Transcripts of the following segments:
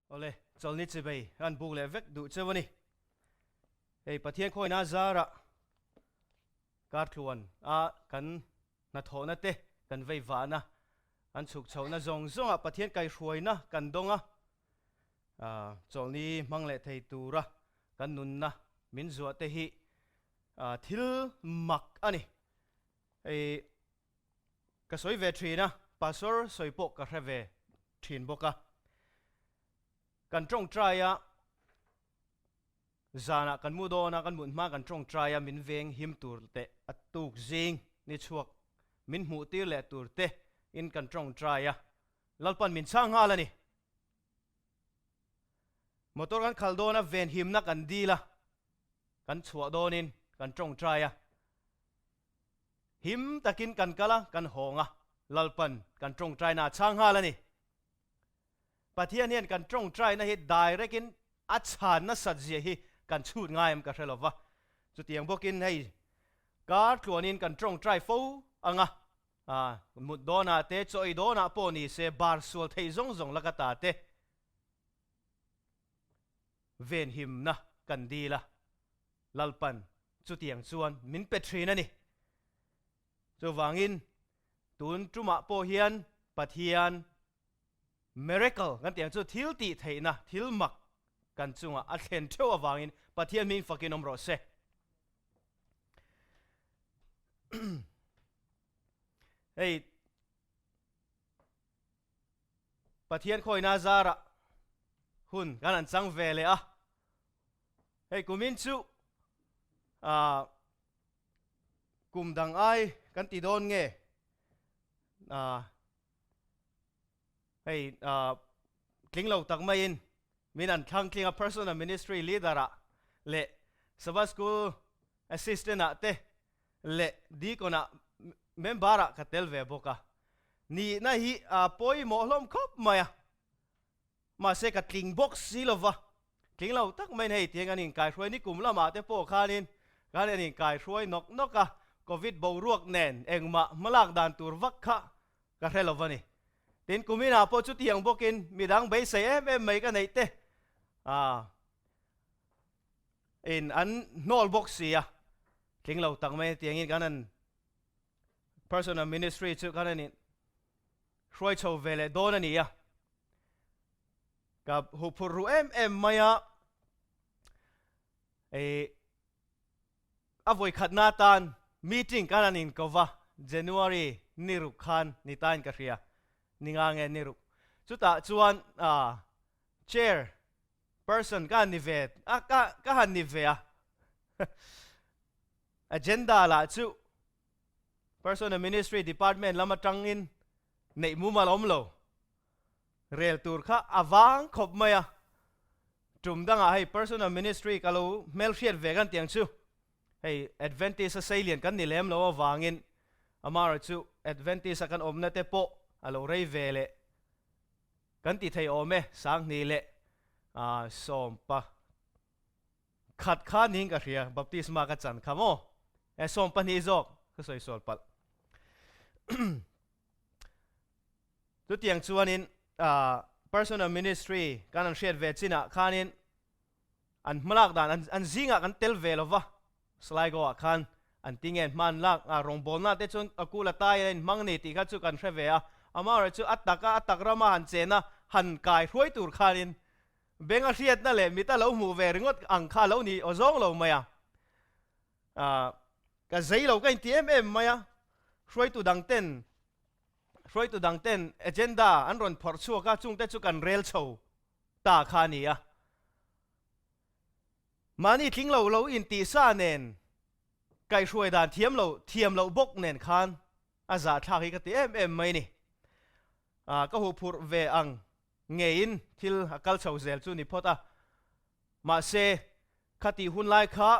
Awle, chawlhni chibei an buk leh vek duh cheu a ni. Hei Pathian khawina zarah kartluan a kan hnathawhna te kan vei vahna, an chhuk chhohna zawng zawngah Pathian kaihhruaina kan dawng a, chawlhni hmang leh thei tura kan nunna min zuah te hi thil mak a ni. Hei ka sawi ve thin a, Pastor sawi pawh ka hre ve thin bawk a. Kan tawngtai a, zanah kan mu dawn a, kan mut hma kan tawngtai a, min veng him tur teh a tuk zing ni chhuak min hmuh tir leh tur te in kan tawngtai a, Lalpan min chhang nghal a ni. Motor kan khalh dawn a, venhimna kan dil a, kan chhuah dawnin kan tawngtai a, him takin kan kal a, kan hawng a, Lalpan kan tawngtaina a chhang nghal a ni. Pathian hian kan tawngtaina hi direct in a chhan nasat zia hi kan chhut ngai em ka hre lova. Chutiang bawkin hei kar tluanin kan tawngtai fo ang a, mut dawnah te, chaw ei dawnah pawh ni se bar sual thei zawng zawng laka ta te venhimna kan dil a, Lalpan chutiang chuan min pe thin a ni. Chuvangin tun tumah pawh hian Pathian Miracle kan tih ang chu thil tih theihna, thil mak kan chungah a thlen theuh avangin Pathian hming fakin awm rawh se. Hei Pathian khawina zarah hun kan han chang ve leh a. Hei kumin chu kum dang ai kan ti dawn nge? Hei tling lo tak maiin min an thlang tling a, Personal Ministry Leader ah leh Sabbath School Assistant ah te leh Deacon ah member ah ka tel ve bawk a. Nihna hi a pawimawh hlawm khawp mai a, mahse ka tling bawk si lo va, tling lo tak maiin hei tiang an inkaihruai ni kum lamah te pawh khanin kan an inkaihruai nawk nawk a, Covid boruak nen engmah hmalak dan tur vak kha ka hre lo va ni. Tin, kuminah pawh chutiang bawkin midang beisei em em mai ka neih te in an hnawl bawk si a, tling lo tak mai tiangin kan an personal ministry chu kan an in hruai chho ve leh dawn a ni a. Ka huphurh ru em em mai a, A vawikhatna atan meeting kan han inko va, January ni ruk khan ni tain ka hria, ni nga nge ni ruk. Chutah chuan chair person ka han ni ve a, ka ka han ni ve a. Agenda lah chu Personal Ministry Department lam atangin neih mumal awm lo. Rel tur kha a vang khawp mai a, tum dangah hei Personal Ministry ka lo hmelhriat ve kan tiang chu hei Adventist a seilian kan ni lem lo avangin amaherawh chu Adventist a kan awmna te pawh a lo rei ve leh kan ti thei awm e, Sanghni leh Sawmpa khat kha niin ka hria, baptisma ka chan kha maw? E 12 zawk ka sawi sual palh. Chutiang chuanin Personal Ministry kan an hriat ve chinah khanin an hmalak dan an zingah kan tel ve lova, Sligo ah khan an ti nge hman lak rawngbawlna te chuan a kul a tai a inhmang ni tih kha chu kan hre ve a, amaherawhchu chu a taka a tak rama han chena han kai hruai tur khanin beng a hriatna leh mit a lo hmuh ve ringawt ang kha a lo ni aw zawng lo mai a. Ka zei lo ka inti em em mai a, hruaitu dang ten hruaitu dang ten agenda an rawn phawrh chhuak a, chungte chu kan rel chho ta kha a ni a. Mahni tling lo lo intih sa nen kaihhruai dan thiam lo thiam loh bawk nen khan a zahthlak hi ka ti em em mai ni. Ka huphurh ve ang ngeiin thil a kal chho zel chu ni phawt a. Mahse, khatih hun lai kha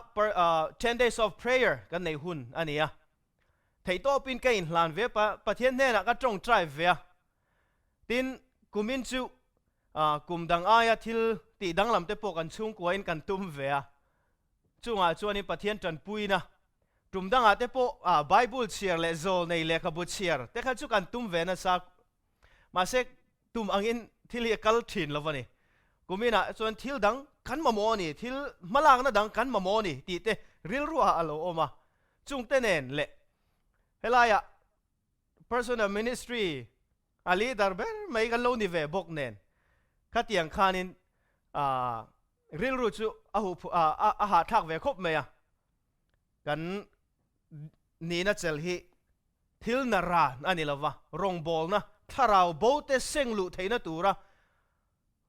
Ten Days of Prayer kan neih hun a ni a. Theihtawpin ka inhlan ve a, Pathian hnenah ka tawngtai ve a. Tin, kumin chu kum dang aia thil tih danglam te pawh kan chhungkuain kan tum ve a. Chungah chuanin Pathian tanpuina tum dangah te pawh Bible chhiar leh zawl nei lehkhabu chhiar te kha chu kan tum ve nasa. Mahse, Tum angin thil hi a kal thin lo a ni. Kuminah chuan thil dang kan mamawh a ni, thil hmalakna dang kan mamawh a ni tih te rilruah a lo awm a. Chungte nen leh helaiah Personal Ministry a leader ber mai kan lo ni ve bawk nen khatiang khanin rilru chu a huh a hahthlak ve khawp mai a. Kan nihna chel hi thil na ran a ni lova, rawngbawlna thlarau bo te seng luh theihna tura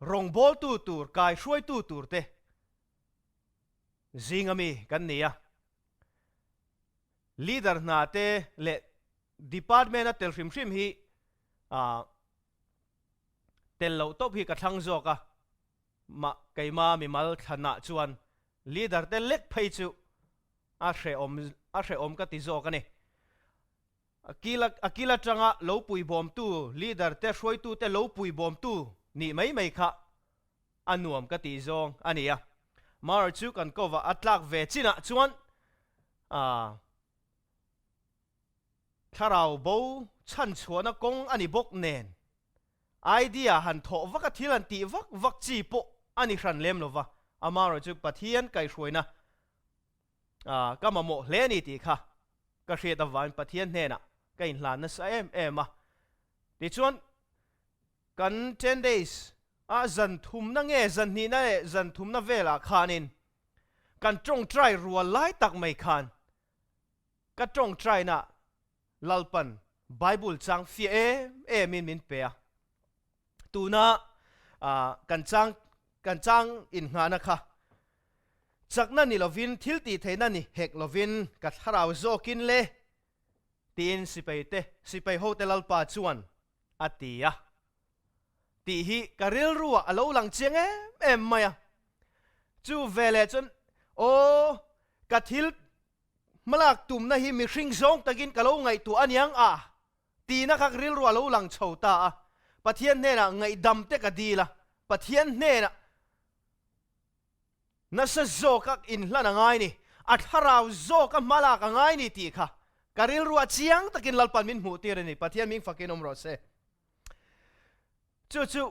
rawngbawltu tur, kaihruaitu tur te zinga mi kan ni a. Leader hna te leh department a tel hrim hrim hi tel loh tawp hi ka thlang zawk a, mah keima mimal thlanah chuan leader te lek phei chu a hrehawm a hrehawm ka ti zawk a ni. A kil a kil atanga lo puibawmtu leader te hruaitu te lo puibawmtu nih mai mai kha a nuam ka tih zawng a ni a. Mar chu kan kovah a tlak ve chinah chuan aah thlarau bo chhanchhuahna kawng a ni bawk nen idea han thawh vak a thil han tih vak vak chi pawh a ni hran lem lova, amaherawhchu Pathian kaihhruaina aah ka mamawh hle a ni tih kha ka hriat avangin Pathian hnenah ka inhlan nasa em em a. Tichuan kan ten days a zan thumna nge zan hnihna leh zan thumna velah khanin kan tawngtai rual lai tak mai khan ka tawngtaina Lalpan Bible chang fiah em em in min pe a. Tuna kan chang kan chang innghahna kha chakna ni lovin thil tih theihna ni hek lovin ka thlarau zawkin le tiin sipai te sipai hote Lalpa chuan a ti a tih hi ka rilruah a lo lang chiang em em mai a. Chu veleh chuan aw ka thil Hmalak tumna hi mihring zawng takin ka lo ngaihtuah aniang a tihna kha rilru a lo lang chho ta a. Pathian hnenah ngaihdam te ka dil a, Pathian hnenah nasa zawka inhlan a ngai ni, a thlarau zawka hmalak a ngai ni tih kha ka rilru a chiang takin Lalpan min hmuh tir a ni. Pathian ming fakin awm rawh se. Chu chu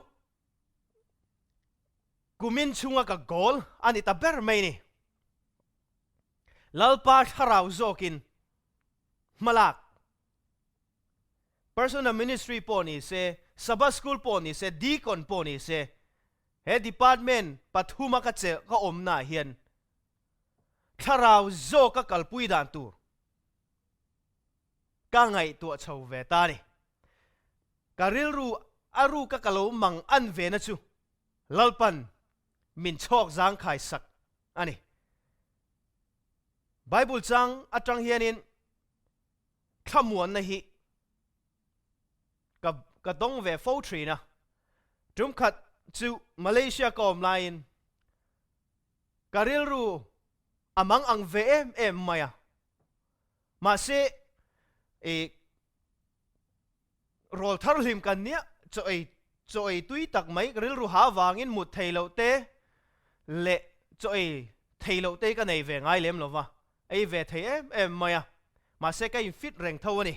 kumin chhunga ka goal a ni ta ber mai ni. Lalpa thlarau zawkin hmalak Personal Ministry pawh ni se, Sabbath School pawh ni se, Deacon pawh ni se, he department pathuma ka che ka awmnaah hian thlarau zawka kalpui dan tur ka ngaihtuah chho ve ta a ni. Ka rilru a ruka ka lo mang an vena chu Lalpan min chhawk zangkhai sak a ni. Bible chang atang hianin thlamuanna hi ka ka dawng ve fo thin a. Tum khat chu Malaysia ka awm laiin ka rilru a mang ang ve em em mai a. Mahse i Rawl thar hlim kan nia, chaw ei chaw ei tui tak mai ka rilru ha vangin mut thei loh te leh chaw ei thei loh te ka nei ve ngai lem lova, ei ve thei em em mai a, mahse ka in fit reng tho a ni.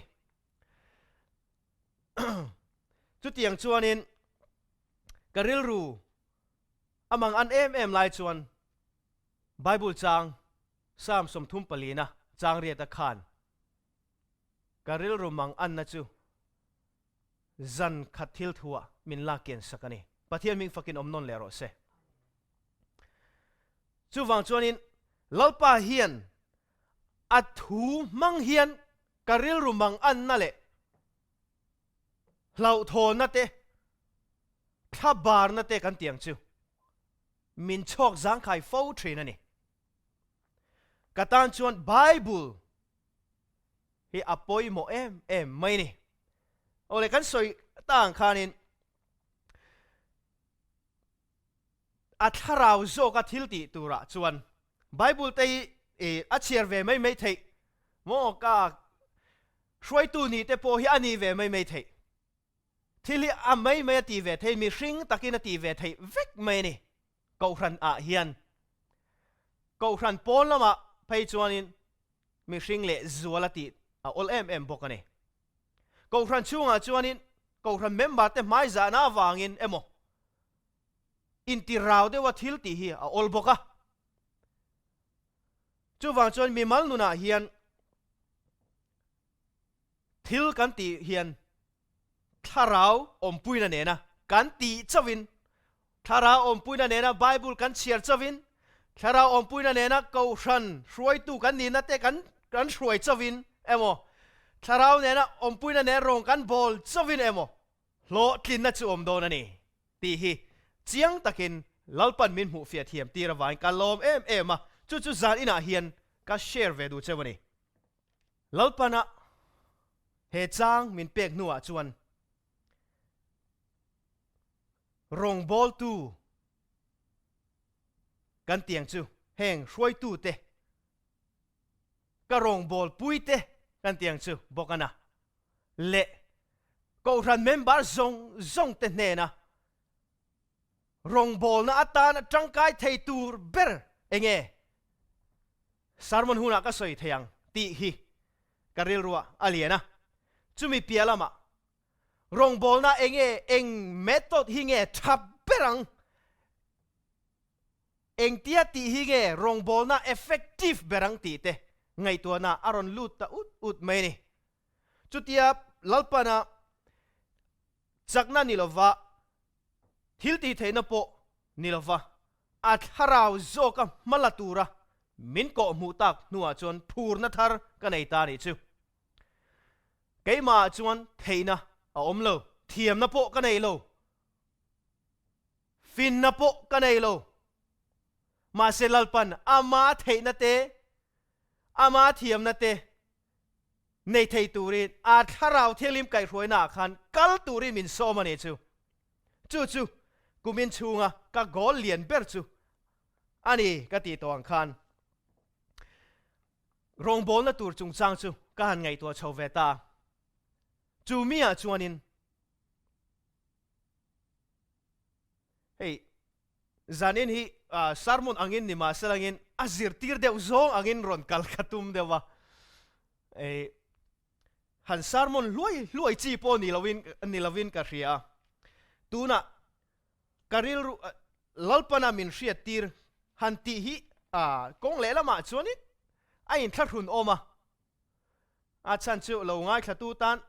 Chutiang chuanin ka rilru a mang an em em lai chuan Bible chang Psalm 34 a chang riata khan Ka rilru mang anna chu zan khat thil thuah min lak kian sak a ni. Pathian hming fakin awm nawn leh rawh se. Chuvang chuanin Lalpa hian a thu hmang hian ka rilru mang anna leh hlauhthawnna te, thlabarna te kan tiang chu min chhawk zangkhai fo thin a ni. Ka tan chuan Bible hi a pawimawh em em mai ni. Awle kan sawi ta ang khanin a thlarau zawka thil tih turah chuan Bible te hi a chhiar ve mai mai theih maw ka hruaitu nih te pawh hi a ni ve mai mai theih. Thil hi a mai mai a ti ve thei, mihring takin a ti ve theih vek mai a ni. Kohhran ah hian Kohhran pawn lamah phei chuanin mihring leh zual a tih a awl em em bawk a ni. Kohhran chhungah chuanin Kohhran member te hmaizahna avangin emaw. Intirau deuha thil tih hi a awl bawk a. Chuvang chuan mimal nunah hian thil kan tih hian thlarau awmpuina nena kan tih chauhin, thlarau awmpuina nena Bible kan chhiar chauhin, thlarau awmpuina nena kohhran hruaitu kan nihna te kan kan hruai chauhin emaw, thlarau nena awmpuina nen rawng kan bawl chauhin emaw hlawhtlinna chu awm dawn a ni tih hi chiang takin Lalpan min hmuhfiah thiam tir avangin ka lawm em em a, chu chu zan inah hian ka share ve duh cheu a ni. Lalpana he chang min pek hnuah chuan rawngbawltu kan tiang chu heng hruaitute ka rawngbawlpuite kan tiang chu bawk a na leh Kohhran member zawng zawngte hnena rawngbawlna atana tangkai thei tur ber enge sermon hunah ka sawi thei ang tih hi ka rilruah a lian a. Chumi piah lamah rawngbawlna enge eng method hi nge tha ber ang, engtia tih hi nge rawngbawlna effective ber ang tih te ngaihtuahna a rawn lut ta ut ut mai a ni. Chutia Lalpana chakna ni lova, thil tih theihna pawh ni lova, a thlarau zawka hma la tura min kawh hmuh tak hnuah chuan phurna thar ka nei ta nih chu. Keimahah chuan theihna a awm lo, thiamna pawh ka nei lo, finna pawh ka nei lo. Mahse Lalpan ama theihna te, ama thiamna te nei thei turin a Thlarau Thianghlim kaihhruaina ah khan kal turin min sawm a ni chu. Chu chu kumin chhunga ka goal lian ber chu a ni ka tih tawh ang khan rawngbawlna tur chungchang chu ka han ngaihtuah chho ve ta. Chu mi ah chuanin hei Zanin hi sermon angin ni mahse langin a zirtir deuh zawng angin rawn kal ka tum deuh a. Han sermon hluai hluai chi pawh ni loin ni lovin ka hria a. Tunah ka rilru Lalpana min hriattir han tih hi kawng lehlamah chuanin a inthlahrun awm a. A chhan chu lo ngaithlatu tan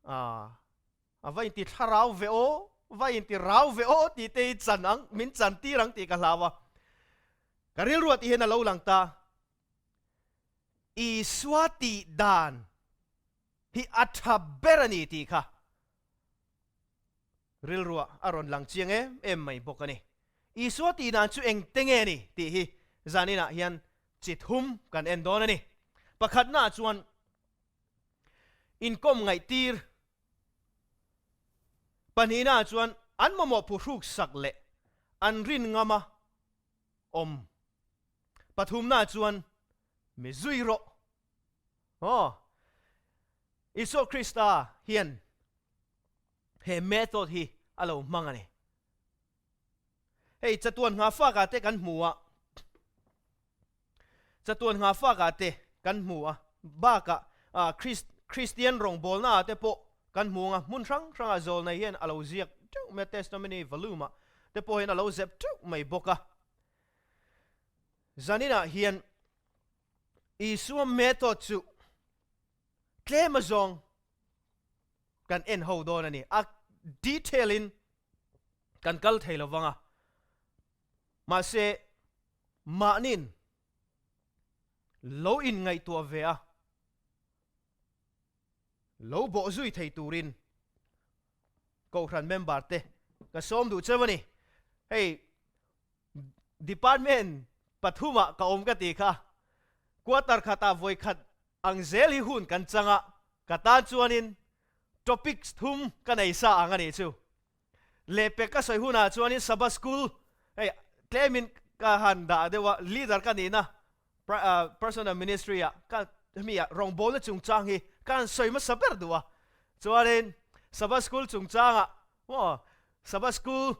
A va inti thlarau ve aw, va inti rau ve aw tih te hi chan ang, min chan tir ang tih ka hlau a. Ka rilruah tih hian a lo lang ta. Isua tih dan hi a tha ber a ni tih kha rilruah a rawn lang chiang em em mai bawk a ni. Isua tih dan chu engte nge ni tih hi zaninah hian chi thum kan en dawn a ni. Pakhatnaah chuan Inkawm ngaihtir pahnihnaah chuan an mamawh phuhruk sak leh an rin ngama awm. Pathumnaah chuan mi zui rawh. Aw, Isua Krista hian he method hi a lo hmang a ni. Hei chatuan nghahfakah te kan hmu a, chatuan nghahfakah te kan hmu a, bakah Kristian rawngbawlnaah te pawh kan hmu ang a, hmun hrang hrangah zawlnei hian a lo ziak teuh mai a, Testimony volume ah te pawh hian a lo zep teuh mai bawk a. Zaninah hian Isua method chu tlem azawng kan en ho dawn a ni. A detail in kan kal thei lo vang a, mahse mahnin lo in ngaihtuah ve a, lo bawh zui thei turin Kohhran member te ka sawm duh cheu a ni. Hei department pathumah ka awm ka ti kha, quarter khatah vawi khat ang zel hi hun kan chang a, ka tan chuanin topics thum ka nei sa ang a nih chu. Lehpek ka sawi hunah chuanin Sabbath School hei tlemin ka han dah deuh a, leader ka nihna personal ministry ah ka hemi ah rawngbawlna chungchang hi ka han sawi hmasa ber duh a, chuanin Sabbath School chungchangah maw Sabbath School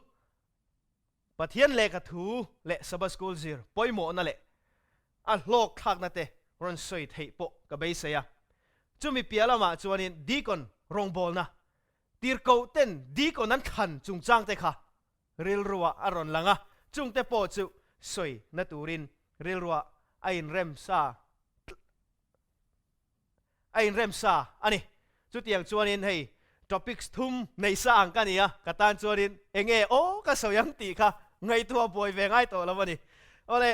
Pathian lehkha thu leh Sabbath School zir pawimawhna leh a hlawk thlakna te rawn sawi theih pawh ka beisei a. Chumi piah lamah chuanin Deacon rawngbawlna, tirhkoh ten Deacon an thlan chungchang te kha. rilruah a rawn lang a, chungte pawh chu sawi na turin rilruah a inrem sa a inrem sa a ni. Chutiang chuanin hei topics thum nei sa ang ka ni a, ka tan chuanin enge aw ka sawi ang tih kha ngaihtuah buai ve ngai tawh lo a ni. Awle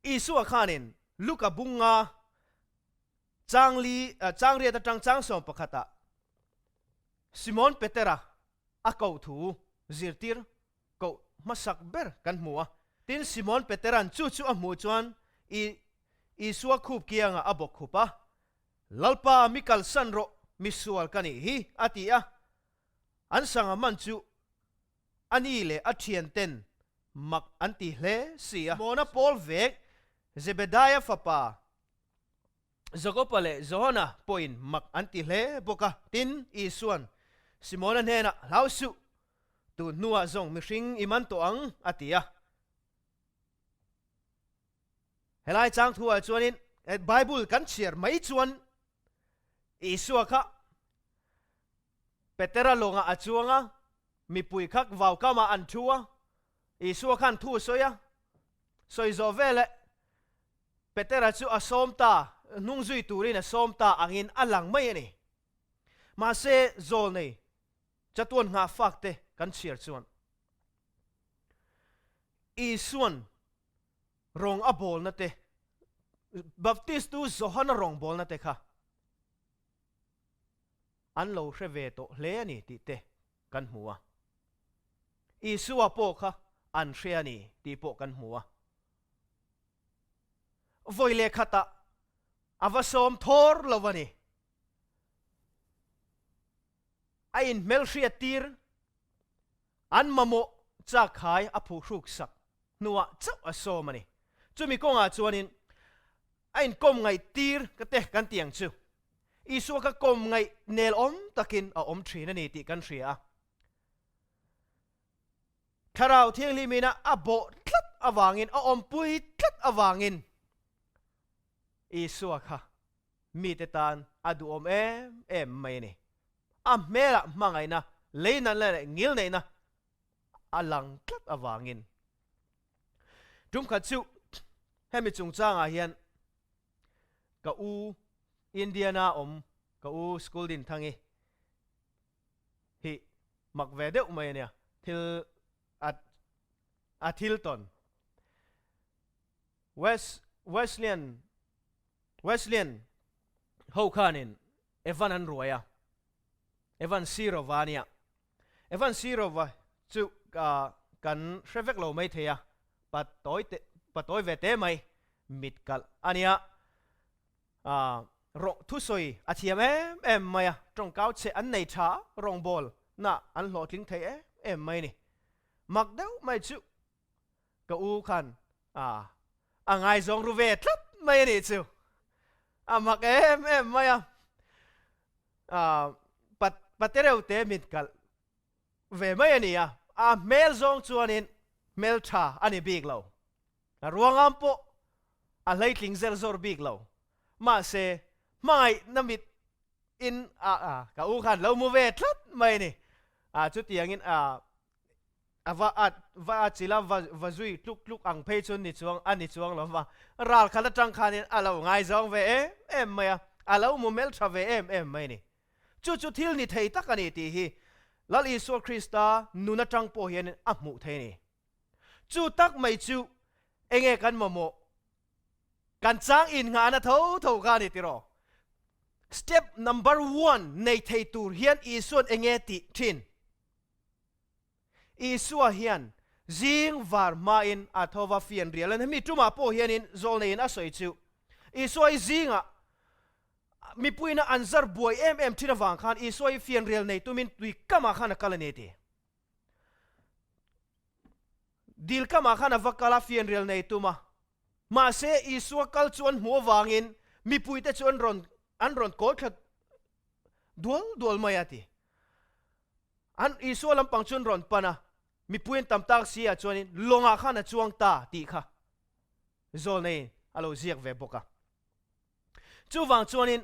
Isua khanin Luka bunga changli changriat atang changsawm pakhatah Simon Petera a koh thu zirtir koh hmasak ber kan hmu a. Tin, Simon Petera'n chu chu a hmuh chuan I Isua khup kiangah a bawk khup a, Lalpa, mi kalsan rawh, mi sual ka nih hi, a ti a. An sangha man chu a ni leh a thianten mak an ti hle si a. Simona pawl vek Zebedaia fapa Jakoba leh Johana pawhin mak an ti hle bawk a. Tin, Isua'n Simona hnenah, Hlau suh, tun hnuah zawng mihring i man tawh ang, a ti a. Helai chang thuah chuanin Bible kan chhiar mai chuan Isua kha Petera lawngah a chuang a, mipui kha vaukamah an thu a, Isua khan thu a sawi a, sawi zawh veleh Petera chu a sawm ta, hnung zui turin a sawm ta angin a lang mai a ni. Mahse, zawlnei chatuan nghah fak te kan chhiar chuan Isuan rawng a bawlna te, Baptistu Johana rawng bawlna te kha an lo hre ve tawh hle a ni tih te kan hmu a. Isua pawh kha an hre a ni tih pawh kan hmu a. Vawi leh khatah a va sawm thawr lo a ni. A inhmelhriat tir an mamawh chak khai a phuhruk sak hnuah chauh a sawm a ni. Chumi kawngah chuanin a inkawm ngaih tir ka te kan ti ang chu. Isua kha kawm ngaih nel awm takin a awm thin a ni tih kan hria a. Thlarau Thianghlimina a bawh tlat avangin, a awmpui tlat avangin Isua kha mite tan a duhawm em em mai a ni. A hmelah hmangaihna, leinatna leh ngilneihna a lang tlat avangin. Tumkhat chu hemi chungchangah hian ka u Indiana awm ka u school Dinthangi hi mak ve deuh mai a nia, thil a a thil tawn. West Wesleyan Wesleyan ho khanin Evan an ruai a, Evan Sirova a nia. Evan Sirova chu ka kan hre vek lo mai thei a, pa tawi te pa tawi ve te mai mit kalh a nia. Aaa rawng thusawi a thiam em em mai a, tawngkau chhe an nei tha a, rawngbâwl na an hlawhtling thei em em mai a ni. Mak deuh mai chu ka u khan aa a ngaizawng ru ve tlat mai a nih chu. A mak em em mai a, aa pa pa tereuh te mit kalh ve mai a ni a, a hmel zawng chuanin hmel tha a ni bik lo. A ruangam pawh a hleitling zer zawr bik lo. Mahse, hmangaihna mit in a a ka u khan lo mu ve tlat mai a ni. A chutiangin a a va a va a chila va va zui tluk tluk ang phei chu ni chuang a ni chuang lo va. Ral khat atang khanin a lo ngaizawng ve em em mai a, a lo mu hmeltha ve em em mai a ni. Chu chu thil ni thei tak a ni tih hi Lal Isua Krista nun atang pawh hianin a hmuh thei a ni. Chu tak mai chu enge kan mamawh? Kan chang innghahna tho tho kha a ni tiraw? Step number one nei thei tur hian Isua'n enge tih thin? Isua hian zing var hmain a tho va fian rial a ni. Hemi tumah pawh hianin zawlneiin a sawi chu Isua hi zingah mipuiina an zar buai em em thin avang khan Isua hi fian rial nei tumin tui kamah khan a kal a ni a ti. Dil kamah khan a va kal a, fianrial nei tum a. Mahse, Isua kal chu an hmuh avangin mipuite chu an rawn an rawn kawl thla dual dual mai a ti. An Isua lampang chu an rawn pan a, mipui an tam tak si ah chuanin lawngah khan a chuang ta tih kha Zawlnei a lo ziak ve bawk a. Chuvang chuanin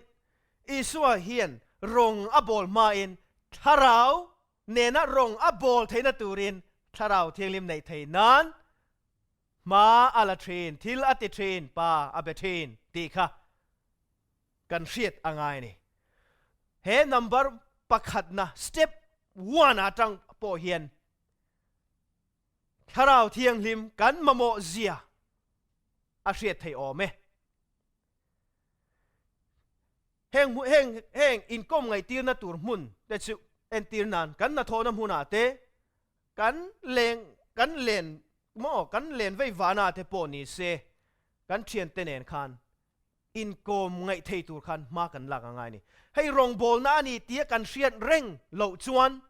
Isua hian rawng a bawl hmain thlarau. nena rawng a bawl theihna turin Thlarau Thianghlim neih theih nan hma a la thin, thil a ti thin, Pa a be thin tih kha kan hriat a ngai a ni. He number pakhatna step one atang pawh hian Thlarau Thianghlim kan mamawh zia a hriat theih awm e. Heng heng heng inkawm ngaihtirna tur hmun te chu entir nan kan hnathawhna hmunah te, kan leng kan len maw kan len vei vana te pawh ni se kan thiante nen khan inkawm ngaih thei tur khan hma kan lak a ngai a ni. Hei rawngbawlna a ni tia kan hriat reng loh chuan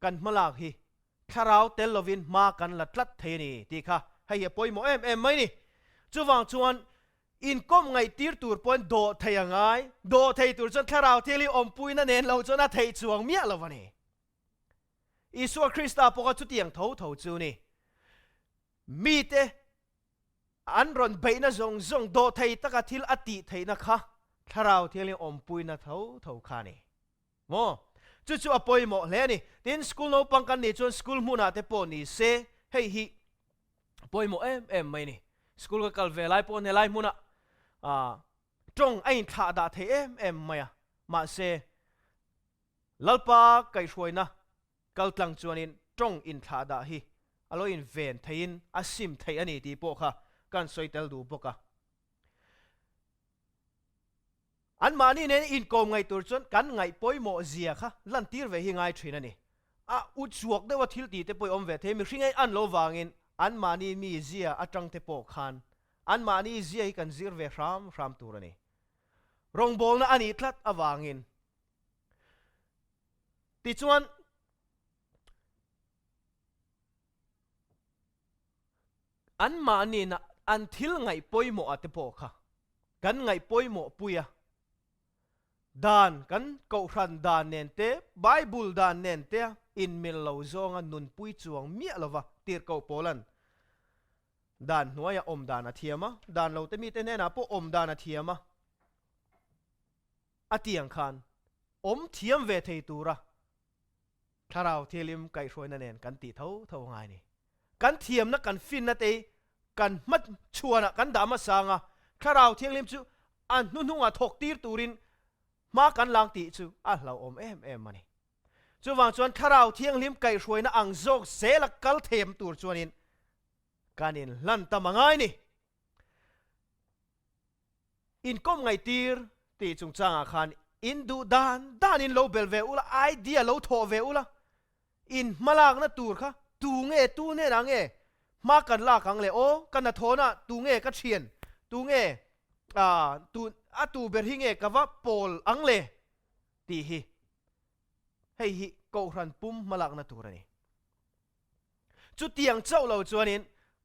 Kan hmalak hi thlarau tel lovin hma kan la tlat thei a ni tih kha hei hi a pawimawh em em mai ni. Chuvang chuan inkawm ngaihtir tur pawhin dawh thei a ngai, dawh thei tur chuan thlarau thil hi awmpuina nen lo chuan a theih chuang miah lo a ni. Isua Krista pawh kha chutiang tho tho chu ni. Mite an rawn beihna zawng zawng dawh thei taka thil a tih theihna kha thlarau thianghlim awmpuina tho tho kha a ni. Maw? Chu chu a pawimawh hle a ni. Tin, school naupang kan nih chuan school hmunah te pawh ni se, hei hi pawimawh em em mai a ni. School ka kal ve lai pawh helai hmunah ah tawng a inthlah dah thei em em mai a. Mahse, Lalpa kaihhruaina kaltlang chuanin tawng inthlah dah hi a lo inven theihin a sim theih a ni tih pawh kha kan sawi tel duh bawk a. Anmahni nen inkawm ngaih tur chuan kan ngaih pawimawh zia kha lantir ve hi ngai thin a ni. A u chhuak deuha thil tih te pawh i awm ve thei, mihring ei an lo vangin anmahni mi zia atang te pawh khan anmahni zia hi kan zir ve hram hram tur a ni. Rawngbawlna a nih tlat avangin. Tichuan. Anmahniin an thil ngaih pawimawh ah te pawh kha kan ngaih pawimawh pui a, dan kan kohhran dan nen te, Bible dan nen te inmil lo zawnga nunpui chuang miah lova tirhkoh Paula'n dan hnuaia awm dan a thiam a, dan lo te mite hnenah pawh awm dan a thiam a, a tiang khan awm thiam ve thei tura Thlarau thilim kaihhruaina nen kan tih tho tho ngai ni. Kan thiamna kan finna te hi kan hma chhuanah kan dah hmasa anga Thlarau Thianghlim chu a hnuhnungah thawk tir turin hma kan lang tih chu a hlauhawm em em a ni. Chuvang chuan Thlarau Thianghlim kaihhruaina ang zawk zela kal them tur chuanin kan inhlan tam a ngai ni. Inkawm ngaihtir tih chungchangah khan in duh dan dan in lo bel ve ula, idea lo thawh ve ula, in hmalakna tur kha tu nge tu hnenah nge hma kan lak ang le aw, ka hnathawhna tu nge ka thian, tu nge tu a tu ber hi nge ka va pawl ang le tih hi hei hi Kohhran pum hmalakna tur a ni. Chutiang chauh lo chuanin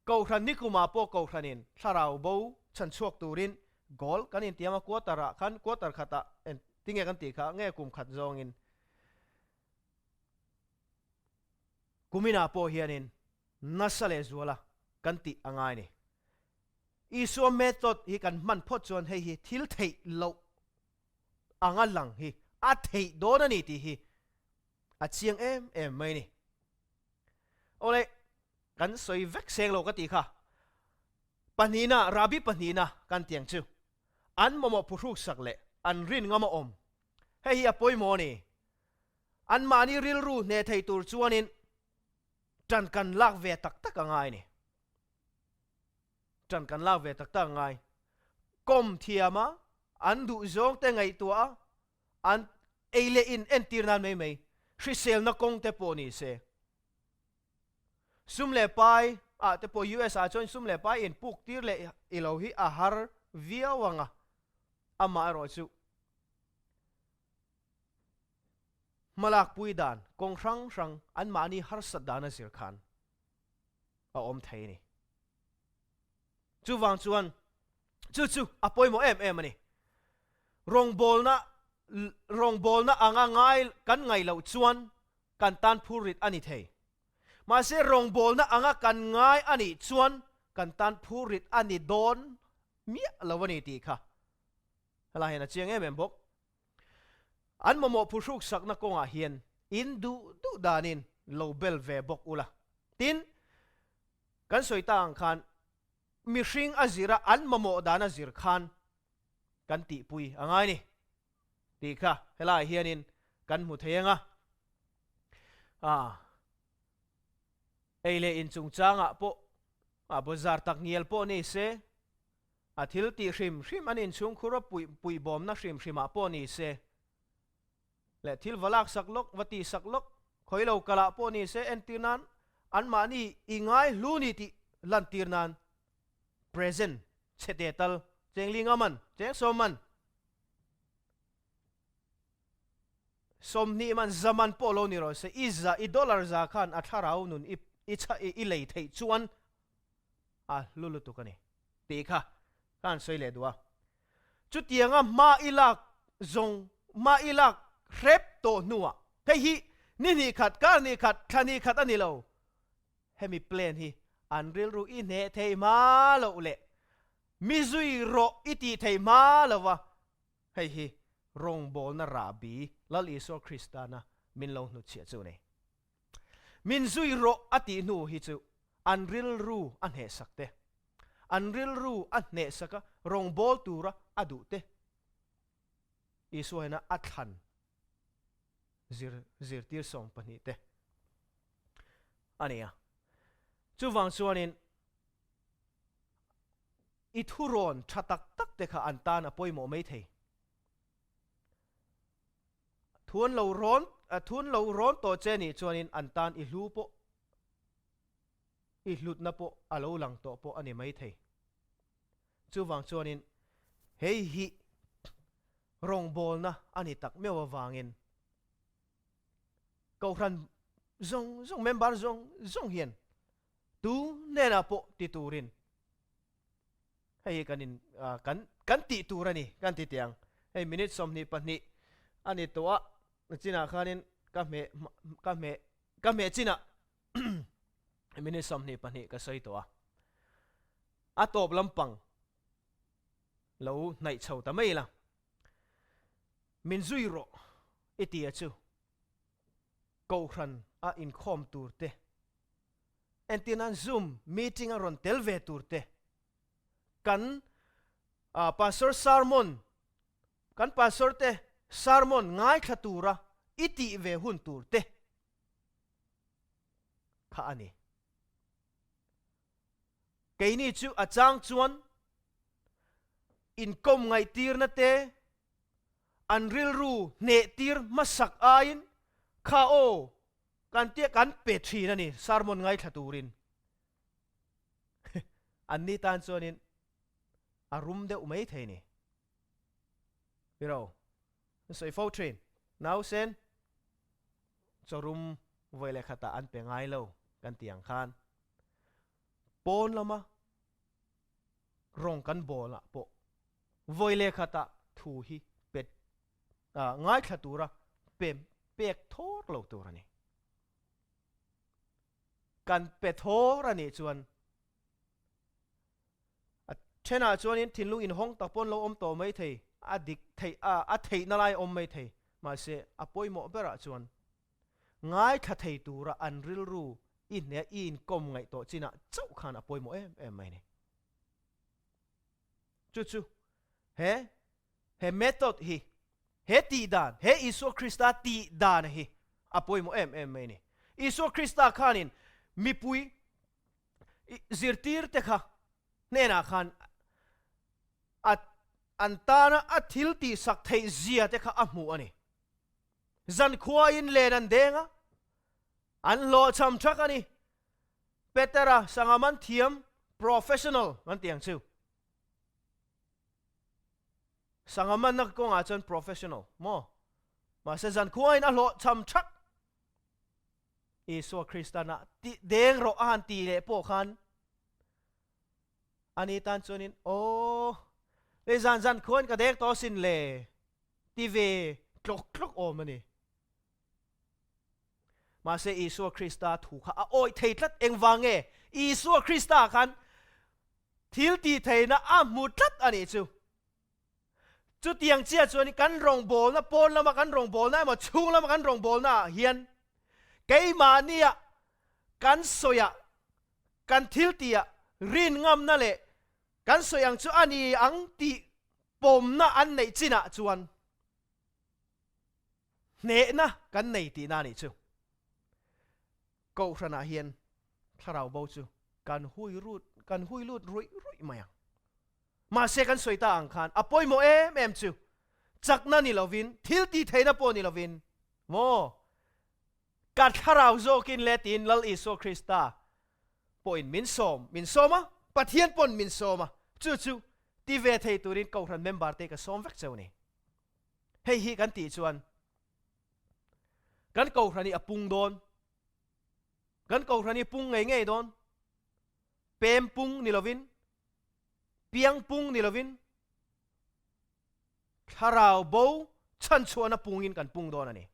Kohhran nikumah pawh Kohhranin thlarau bo chhan chhuak turin goal kan intiam a, quarter ah khan quarter khatah en tinge kan tih kha nge kum khat zawngin kuminah pawh hianin nasa leh zuala kan tih a ngai ni. Isua method hi kan hman phawt chuan hei hi thil theih loh anga lang hi a theih dawn a ni tih hi a chiang em em mai ni. Awle, kan sawi vek seng lo ka tih kha. Pahnihna, Rabbi pahnihna kan tiang chu an mamawh phuhruk sak leh an rin ngam a awm. Hei hi a pawimawh a ni. Anmahni rilru hneh thei tur chuanin ṭan kan lak ve tak tak a ngai a ni. Ṭan kan lak ve tak tak a ngai. Kawm thiam a, an duhzawng te ngaihtuah a, An ei leh in entir nan mai mai, hriselna kawng te pawh ni se. Sum leh pai ah te pawh US ah chuan sum leh pai in puk tir leh i lo hi a har viau ang a, amah erawh chu hmalak pui dan kawng hrang hrang anmahni harsat dan a zir khan a awm thei a ni. Chuvang chuan chu chu a pawimawh em em a ni. Rawngbawlna rawngbawlna anga ngai kan ngaih loh chuan kan tan phurrit a ni thei. Mahse rawngbawlna anga kan ngai a nih chuan kan tan phurrit a ni dawn miah lo a ni tih kha helai hian a chiang em em bawk. An mamawh phuhruk sakna kawngah hian in duh duh danin lo bel ve bawk ula. Tin, kan sawi ta ang khan mihring a zira an mamawh dan a zir khan kan tihpui a ngai ni tih kha helaiah hianin kan hmu thei ang a. Ah, ei leh in chungchangah pawh a bazar tak ngial pawh ni se, A thil tih hrim hrim an inchhungkhur a puih puihbawmna hrim hrimah pawh ni se, leh thil va laksak lawk, va tihsak lawk, khawi lo kalah pawh ni se entir nan anmahni i ngai hlu ni tih lantir nan present chhete tal chengli nga man, chengsawm man, 20 man za man pawh lo ni rawh se, i za i dollar za khan a thlarau nun i i chha i lei theih chuan a hlu lutuk a ni tih kha ka han sawi leh duh a. Chutianga hma i lak zawng hma i lak hrep tawh hnuah hei hi ni hnih khat, kar hnih khat, thla hnih khat a ni lo. Hemi plan hi an rilru i hneh thei hma loh leh mi zui rawh i tih thei hma lova hei hi rawngbawlna rahbi Lal Isua Kristana min lo hnutchhiah chu a ni. Min zui rawh a tih hnu hi chu an rilru a hnehsak te, an rilru a hnehsak a rawngbâwl tura a duh te Isua hian a thlan zir zirtir 12 te a ni a. Chuvang chuanin i thurawn tha tak tak te kha an tan a pawimawh maithei. Thu an lo rawn thu an lo rawn tawh che nih chuanin an tan i hlu pawh i hlutna pawh a lo lang tawh pawh a ni maithei. Chuvang chuanin hei hi rawngbawlna a ni tak meuh avangin Kohhran zawng zawng member zawng zawng hian tu hnenah pawh ti turin Hei hi kan in kan kan tih tur a ni kan ti teh ang. Hei minute 22 a ni tawh a, chinah khanin ka hmeh ka hmeh ka hmeh chinah minute 22 ka sawi tawh a. A tawp lampang lo hnaih chho ta mai ila. Min zui rawh i ti a chu Kohhran a inkhawm tur te Entir nan Zoom meeting a rawn tel ve tur te, kan pastor sermon, kan pastor te sermon ngaithla tura i tih ve hun tur te kha a ni. Keini chu a chang chuan inkawm ngaihtirna te, an rilru hnehtir hmasak aiin kha aw Kan tia kan pe thin a ni sermon ngaithla turin. Anni tan chuanin a rum deuh mai thei ni. Tiro, an sawi fo thin. Nausen chaw rum vawi leh khatah an pe ngai lo kan ti ang khan pawn lama rawng kan bawlah pawh vawi leh khatah thu hi pe ngaithla tura pe pek thawr lo tur a ni. Kan pe thawr a nih chuan a thenah chuanin thinlung inhawng tak pawn lo awm tawh mai thei, a dik theih a, a theihna lai awm mai thei, mahse a pawimawh berah chuan ngaithla thei tura an rilru i hneh i inkawm ngaih tawh chinah chauh khan a pawimawh em em mai a ni. Chu chu he He method hi, he tih dan, he Isua Krista tih dan hi a pawimawh em em mai a ni. Isua Krista khanin mipui zirtir te kha hnenah khan a an tana a thil tihsak theih zia te kha a hmuh a ni. Zankhuain len an deng a, an hlawhchham thak a ni. Petera sangha man thiam, professional an ti ang chu. Sangha manna kawngah chuan professional maw? Mahse zankhuain a hlawhchham thak. Isua Kristana ti deng rawh a han ti leh pawh khan ani tan chuanin aw lei zan zan khuain ka deng tawh sin le ti ve tlawk tlawk awm a ni. Mahse Isua Krista thu kha a awih thei tlat. Engvang nge? Isua Krista khan thil tih theihna a hmu tlat a nih chu. Chutiang chiah chuan kan rawngbawlna pawn lama kan rawngbawlna emaw chhung lama kan rawngbawlna ah hian keimahnia kan sawiah kan thil tihah rin ngamna leh kan sawi ang chu a ni ang tih pawmna an neih chinah chuan hnehna kan nei tihna a nih chu. Kohhranah hian thlarau bo chu kan hui rut kan hui lut ruih ruih mai ang. Mahse kan sawi ta ang khan a pawimawh em em chu chakna ni lovin thil tih theihna pawh ni lovin maw ka thlarau zawkin le tiin Lal Isua Krista pawhin min sawm min sawm a, Pathian pawn min sawm a, chu chu ti ve thei turin Kohhran member te ka sawm vek cheu ni. Hei hi kan tih chuan Kan kohhran hi a pung dawn. Kan kohhran hi pung ngei ngei dawn. Pem pung ni lovin, piang pung ni lovin, thlarau bo chhanchhuahna pungin kan pung dawn a ni.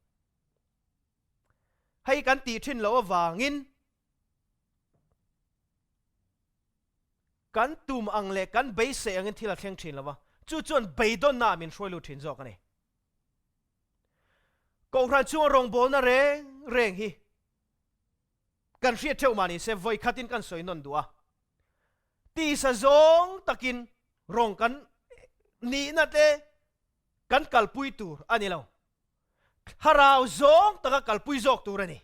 Hei kan tih thin loh avangin kan tum ang leh kan beisei angin thil a thleng thin lo va, chu chuan beidawnnaah min hruai lut thin zawk a ni. Kohhran chunga rawngbawlna reng reng hi kan hriat theuh mah ni se vawi khatin kan sawi nawn duh a. Tisa zawng takin rawng kan nihna te kan kalpui tur a ni lo. Thlarau zawng taka kalpui zawk tur a ni.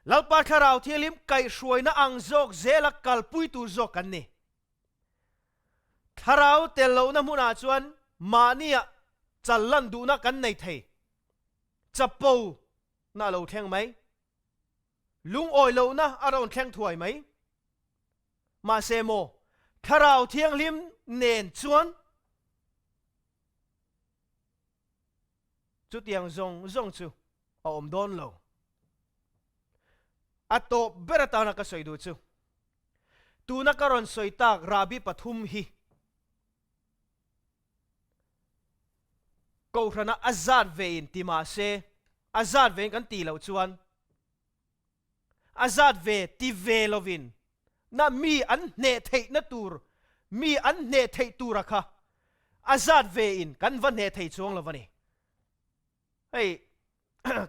Lalpa Thlarau Thianghlim kaihhruaina ang zawk zela kalpui tur zawk kan ni. Thlarau tel lohna hmunah chuan mahnia chal lan duhna kan nei thei. Chapo na a lo thleng mai. Lungawi lohna a rawn thleng thuai mai. Mahse maw, Thlarau Thianghlim nen chuan Chutiang zawng zawng chu a awm dawn lo. A tawp ber atana ka sawi duh chu, tuna ka rawn sawi tak rahbi pathum hi Kohhrana a zat vein ti mah se, a zat vein kan tih loh chuan a zat ve ti ve lovin na mi an hneh theihna tur, mi an hneh theih tura kha a zat ve in kan va hneh thei chuang lo a ni. Hei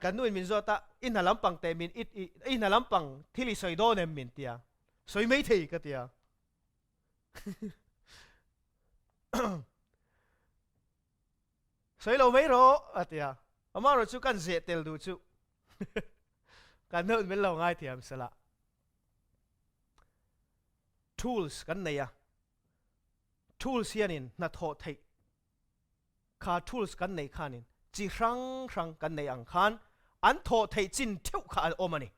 kan nu in min zawt a, i hna lampang teh min i i hna lampang thil i sawi dawn em min tia, sawi mai thei ka tia. Sawi lo mai rawh a ti a, amaherawh chu kan zeh tel duh chu kan hnawn min lo ngaithiam sela. Tools kan nei a, tools hianin hnathawh theih kha tools kan neih khanin chi hrang hrang kan neih ang khan an thawh theih chin theuh kha a awm a ni.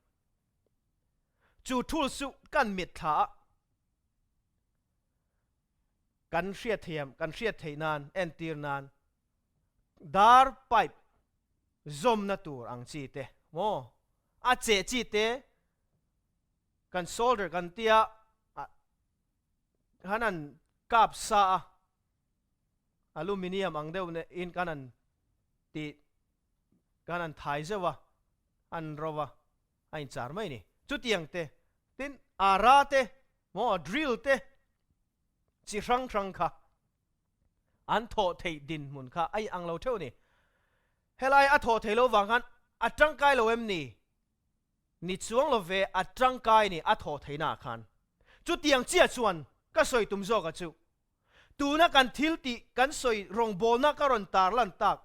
Chu tools chu kan mitthla a. Kan hriatthiam, kan hriat theih nan, entir nan, dar pipe zawmna tur ang chi te maw, a cheh chi te kan solder kan tia khan an kap sa a, aluminium ang deuh in kan an tih kan an thai zeuh a, an ro a, a inchar mai a ni. Chutiang te, tin ara te maw, drill te, chi hrang hrang kha an thawh theih dinhmun kha a inang lo theuh a ni. Helai a thawh theih loh vang khan a tangkai lo em ni? Ni chuang lo ve a tangkai ni a thawh theihna ah khan. Chutiang chiah chuan ka sawi tum zawk a chu tuna kan thil tih kan sawi rawngbawlna ka rawn tarlan tak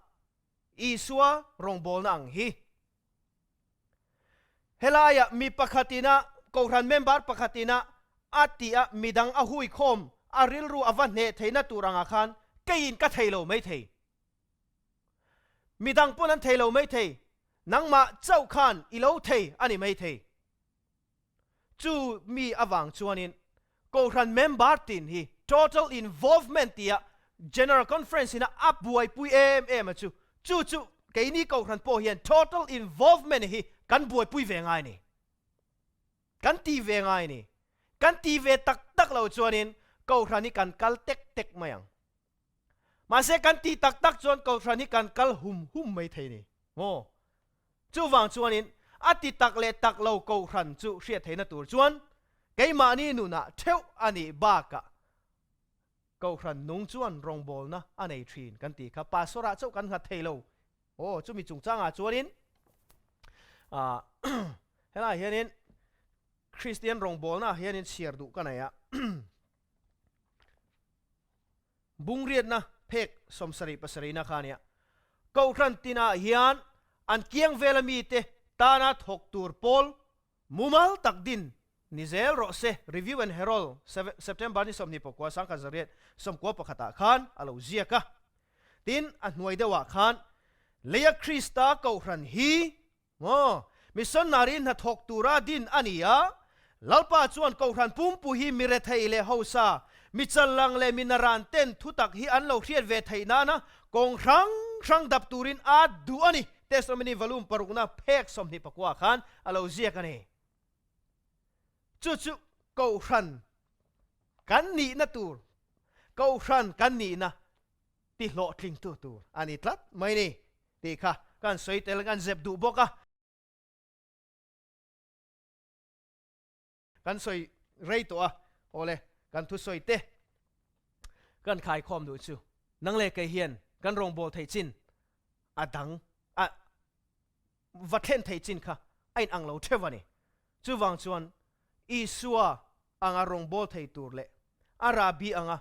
Isua rawngbawlna ang hi. Helaiah mi pakhatina, Kohhran member pakhatina a tih a midang a huikhawm, a rilru a va hneh theihna tur angah khan keiin ka thei lo mai thei. Midang pawn an thei lo mai thei, nangmah chauh khan i lo thei a ni mai thei. Chu mi avang chuanin Kohhran member tin hi total involvement tia General Conference ina a buaipui em em a chu, chu chu keini Kohhran pawh hian total involvement hi kan buaipui ve ngai a ni. Kan ti ve ngai a ni. Kan ti ve tak tak lo chuanin Kohhran hi kan kal tek tek mai ang. Mahse kan tih tak tak chuan Kohhran hi kan kal hum hum mai thei ni maw? Chuvang chuanin a ti tak leh tak lo Kohhran chu hriat theihna tur chuan keimahni nunah theuh a nih bakah. Kohhran nung chuan rawngbawlna a nei thin kan tih kha Pastor-ah chauh kan nghat thei lo. Aw, chumi chungchangah chuanin ah helaiah hianin Kristian rawngbawlnaah hianin chhiar duh ka nei a. Bungriatna phek 77 na kha a nia. Kohhran tinah hian an kiang vela mite tana thawk tur pawl Mumal tak din ni zel rawh se, Review and Herald, September ni 29 1991 ah khan a lo ziak a. Tin, a hnuai deuhah khan, Leia Krista Kohhran hi maw missionary hnathawk tura din a ni a, Lalpa chuan Kohhran pumpui hi mi rethei leh hausa, mi challang leh mi naran ten thutak hi an lo hriat ve theih nana kawng hrang hrang dap turin a duh a ni. Testimony Volume parukna phek 29 khan a lo ziak a ni. Chu chu Kohhran kan nihna tur, Kohhran kan nihna ti hlawhtlingtu tur a ni tlat mai ni tih kha kan sawi tel kan zep duh bawk a. Kan sawi rei tawh a, awle kan thusawi te kan khaikhawm duh chu nang leh kei hian kan rawngbâwl theih chin a dang a va thlen theih chin kha a inang lo theuh a ni. Chuvang chuan Isua anga rawngbâwl thei tur leh a rahbi anga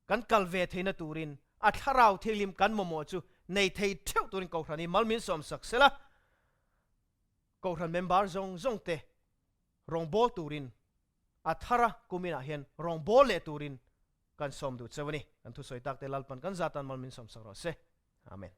kan kal ve theihna turin a thlarau thianghlim kan mamawh chu nei thei theuh turin Kohhran hi mal min sawmsak sela. Kohhran member zawng zawng te rawngbâwl turin a thar a, kuminah hian rawngbâwl leh turin kan sawm duh cheu a ni. Kan thusawi tak te Lalpan kan zatan mal min sawmsak rawh se. Amen.